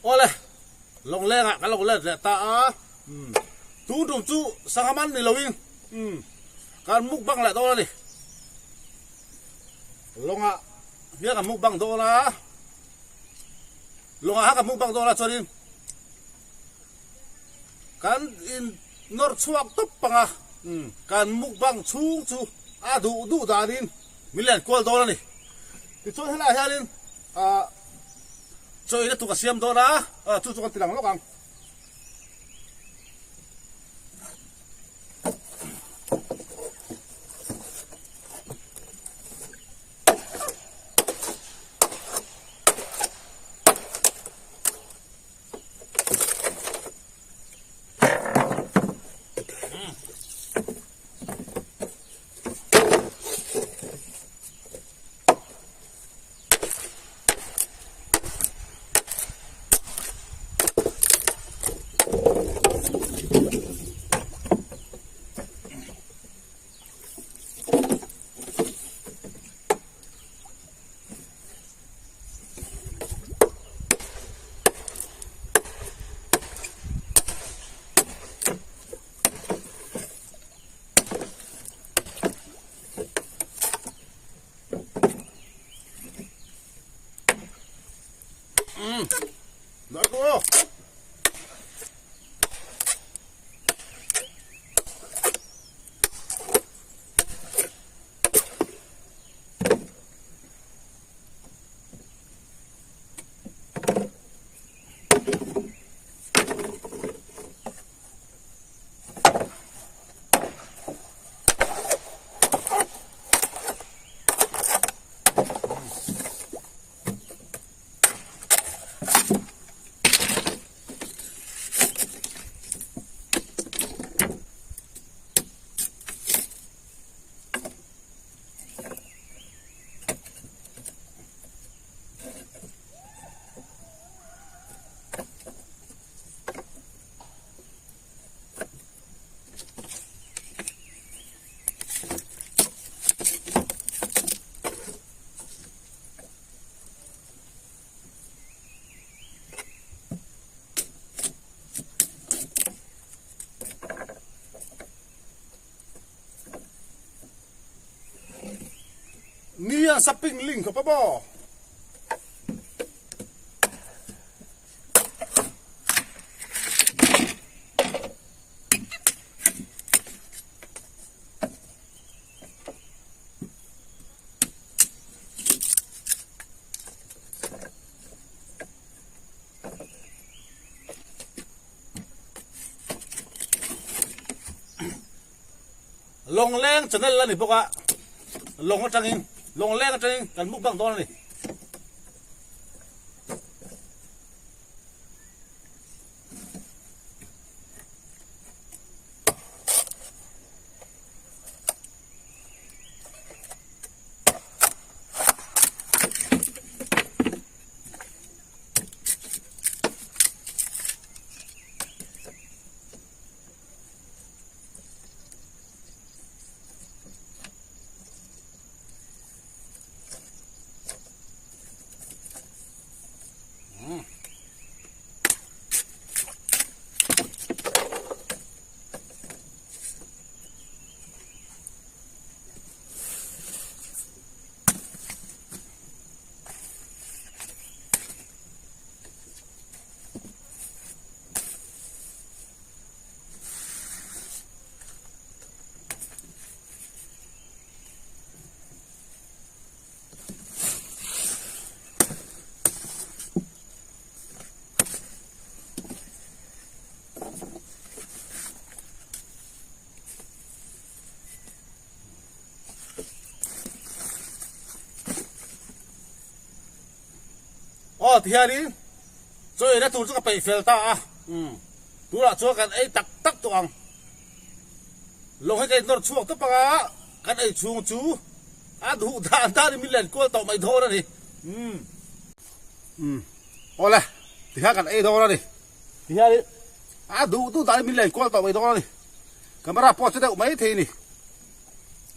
Awle, Lawnglengah kan lo let leh ta a, tun tum chu sangha man ni loin kan mukbang leh dawn a ni. Lawngah hian kan mukbang dawn a, lawngah khan kan mukbang dawn a chuanin kan in nawr chhuak tawp pang a, kan mukbang chhung chu a duh duh danin min len kual dawn a ni. Tichuan helaiah hianin Ah chaw eina tur ka siam dawn a, chu chu kan ti lang lawk ang. Nia saping ling khawp a maw? Lawngleng channel a ni bawk a, lawng atangin lawngleng atangin kan mukbang dawn a ni. Aw tihianin chaw eina tur chu ka peih fel ta a, tunah chuan kan ei tak tak tawh ang. Lawng hi ka innawr chhuak tawp ang a, kan ei chhung chu a duh dan danin min len kual tawh mai dawn a ni. Awle tihian kan ei dawn a ni. Tihianin a duh duh danin min len kual tawh mai dawn a ni. Camera pawh che deuh mai thei a ni.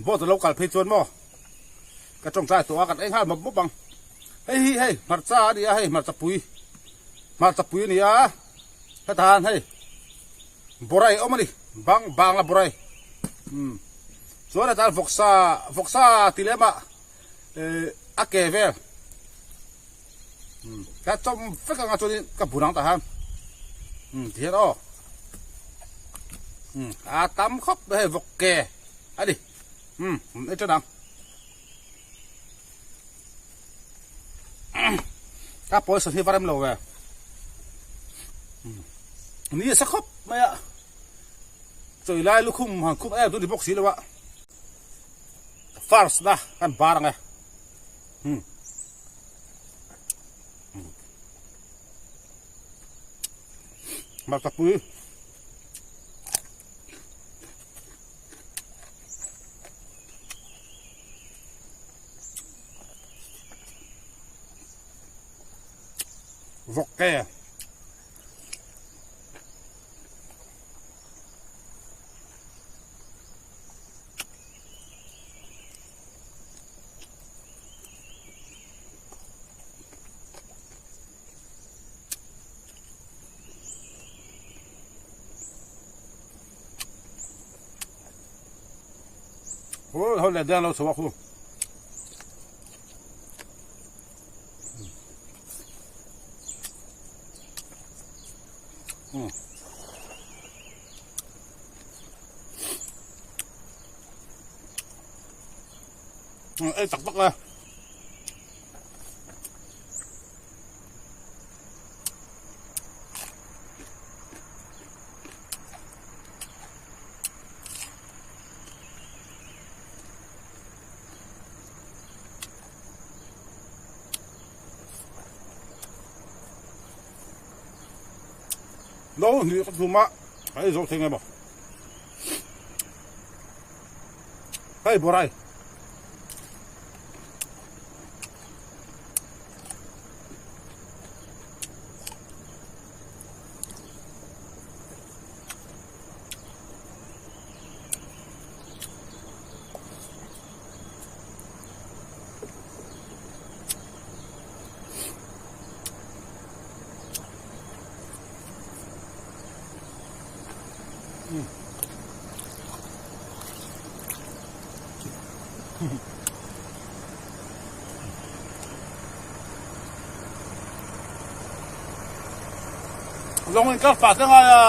Boat a lo kal phei chuan maw ka tawngtai tawh a kan ei nghal mawp mawp ang. Hei hi hei hmarcha a ni a hei hmarcha pui. Hmarchapui a ni a, hetah hian hei borai a awm a ni, bang bangla borai umm chuan hetah hian vawksa vawksa tih lem ah ehh a ke vel umm ka chawm vek ang a chuanin ka bun ang tah hian umm ti hian aw umm a tam khawp mai hei vawk ke a ni umm ei tan ang. Ka pawisa hi va rem lo ve. Ni a sa khawp mai a. Chawi lai lukhum han khum em chu ni bawk si lo a. First na kan bar ang e. Hmm. Hmarchapui. Vawk ke. Ho le deng lo chhuak khu. Ei tak tak le. No hnih ka tum a, ka ei zawk thei nge maw. Hei borai. Lawng in kal pah te ngai a.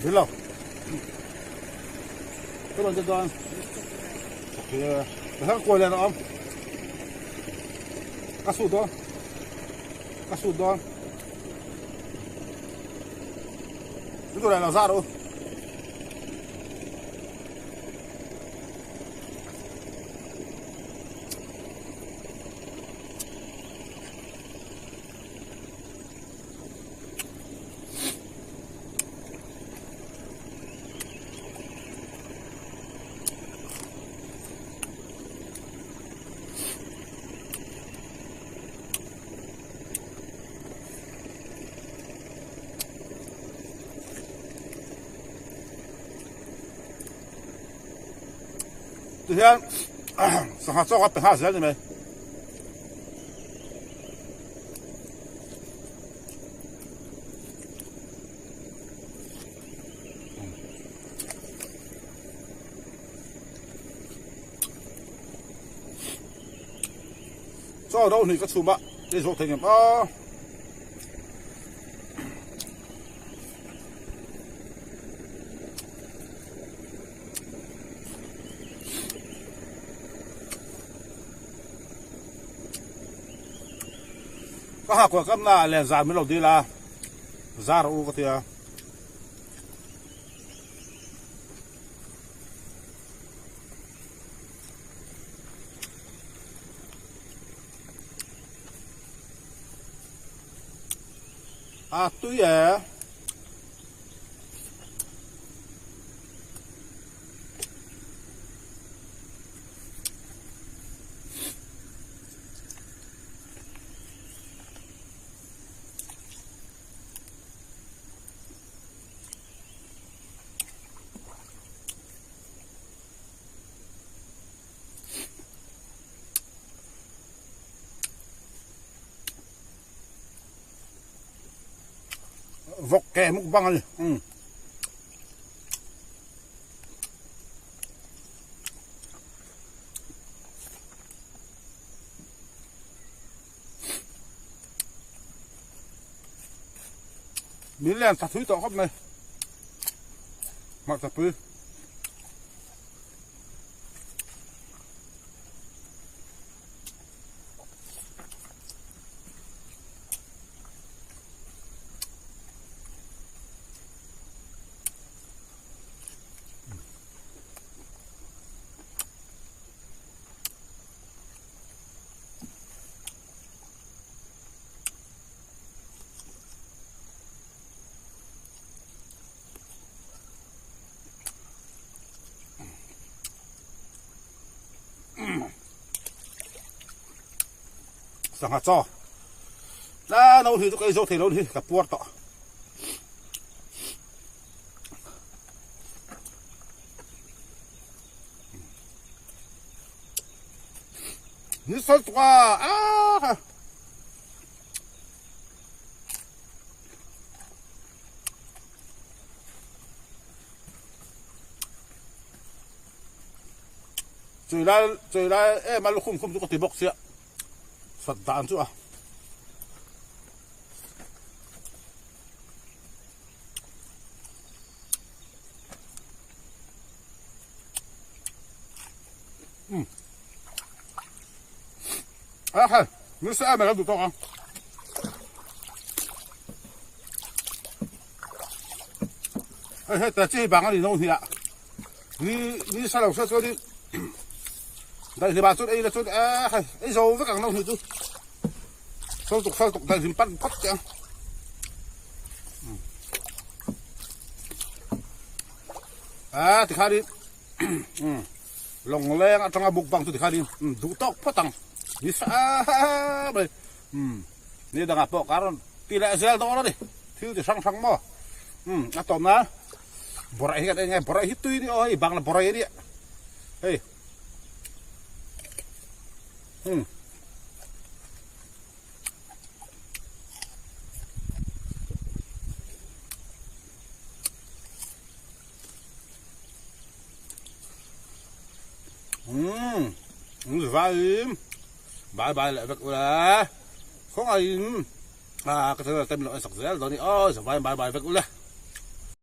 Zir lo. Ka rawn che dawn. Ka thang kuai lian a awm. Ka sut dawn. Ka sut dawn. Chu tur lo zar u. Ti hian sangha chaw kha pe nghal zel ni mai. Chaw do hnih ka chhum a, ei zawk thei ngem a. Ka hakuah kam na len zar min lo dil a, zar rawh u ka ti a. A tui e. Vawk ke mukbang a ni. Umm. Min lian tha thui tawh khawp mai. Hmarchapui. Sangha chaw tla no hi chu ka ei zo thei lo ni ka puar tawh. Ni sal tuk a ah Chui lai chui lai em a lukhum khum chu ka ti bawk sia sat dan chu a. Um. A hei, ni se em a duh tawk ang. Hei hei ta chi bang ani no hnia. Ni ni sa lo sa chuan in daihlim ah chuan ei la chuan a hei ei zo vek ang no hni chu. Sal tuk sal tuk daihlim pan phawt teh ang. A tikhan in lawng leng atanga mukbang chu tikhan in duh tawk phawt ang. Ni sa mai. Ni dangah pawh ka rawn ti leh zel dawn a ni. Thil ti hrang hrang maw. A tawm nan bawrh hi kan en nge bawrh hi tui a ni aw hei bangla bawrh a nia hei. Umm vai bye bye leh vek ula khawngaih in ka channel te min lo en sak zel dawn a ni aw vai bye bye vek ula.